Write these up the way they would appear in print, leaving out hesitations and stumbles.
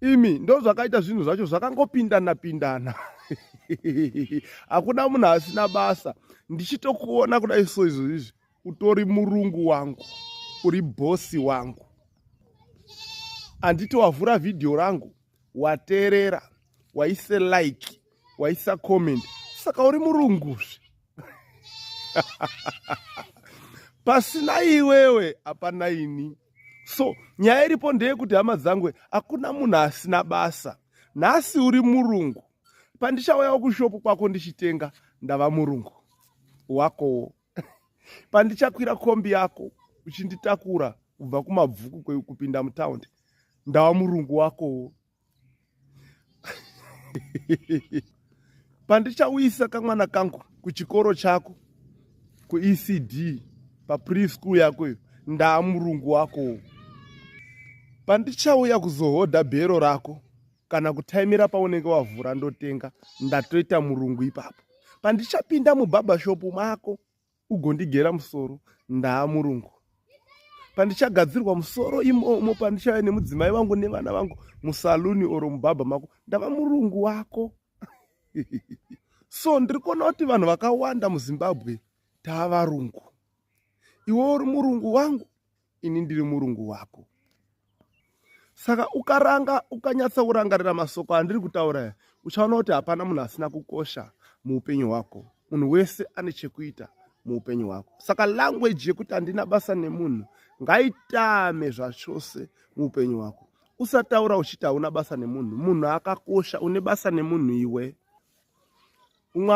Imi ndozvakaita zvinhu zvacho zvakangopindana pindana. Hakuna munhu asina basa. Ndichitokuona kudai so izvo izvi utori murungu wangu, uri bhosi wangu. Handiti wavhura vhidhiyo rangu, wateerera, waise like, waisa comment, saka uri murunguzve. Pasina iwewe hapana ini. So nyaya iripo ndeyekuti hama dzangu, hakuna munhu asina basa. Nhasi uri murungu, pandichauyawo kushopu kwako ndichitenga, ndava murungu wakowo. Pandichakwira kombi yako uchinditakura kubva kumabvuku kupinda mutaundi, ndava murungu wakowo. Pandichauyisa kamwana kangu kuchikoro chako kuECD papreschool yako iyo, ndaa murungu wakowo. Pandichauya kuzohodha bhero rako kana kutaimira paunenge wavhura ndotenga, ndatoita murungu ipapo. Pandichapinda mubhabhashopu mako ugondigera musoro, ndaa murungu. Pandichagadzirwa musoro imomo, pandichauya nemudzimai wangu nevana vangu musaluni oro mubhabha mako, ndava murungu wako. So ndiri kuona kuti vanhu vakawanda muZimbabwe taavarungu. Iwe uri murungu wangu, ini ndiri murungu wako. Saka ukaranga ukanyatsa kurangarira masoko andiri kutaura aya, uchaona kuti hapana munhu asina kukosha muupenyu hwako. Munhu wese ane chekuita muupenyu hwako. Saka language yekuti handina basa nemunhu ngaitame zvachose muupenyu hwako. Usataura uchiti hauna basa nemunhu. Munhu akakosha, une basa nemunhu iwe. Umwe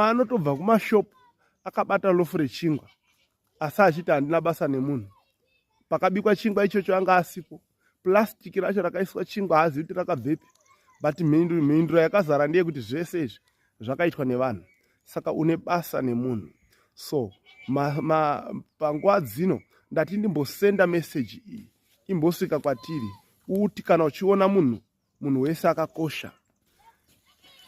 anotobva kumashopu akabata lofu rechingwa, asi achiti handina basa nemunhu. Pakabikwa chingwa ichocho anga asipo. Plastic racho rakaiswa chingwa haazivi kuti rakabvepi, but mhinduro yakazara ndeyekuti zvese izvi zvakaitwa nevanhu. Saka une basa nemunhu. So panguva dzino ndati ndimbosenda meseji iyi imbosvika kwatiri, uti kana uchiona munhu, munhu wese akakosha.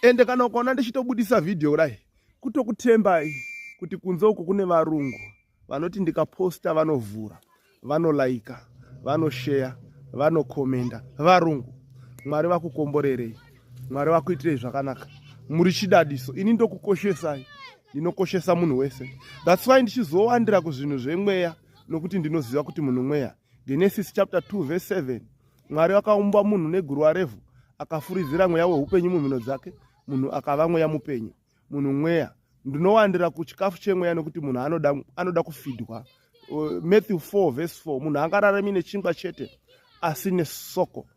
Ende kana ukaona ndichitobudisa vhidhiyo kudai, kutokutembai kuti kunze uku kune varungu vanoti ndikaposta vanovhura, vanolaika, vanosheya, vanokomenda. Varungu, Mwari vakukomborerei, Mwari vakuitirei zvakanaka. Muri chidadiso, ini ndokukoshesai, ndinokoshesa munhu wese. That's why ndichizowandira kuzvinhu zvemweya, nokuti ndinoziva kuti munhu mweya. Genesis chapter 2 verse 7, Mwari vakaumba munhu neguruva revhu, akafuridzira mweya weupenyu mumhino dzake, munhu akava mweya mupenyu. Munhu mweya. Ndinowandira kuchikafu chemweya nokuti munhu anoda kufidwa. Matthew 4 verse 4, munhu angararami nechingwa chete asi nesoko.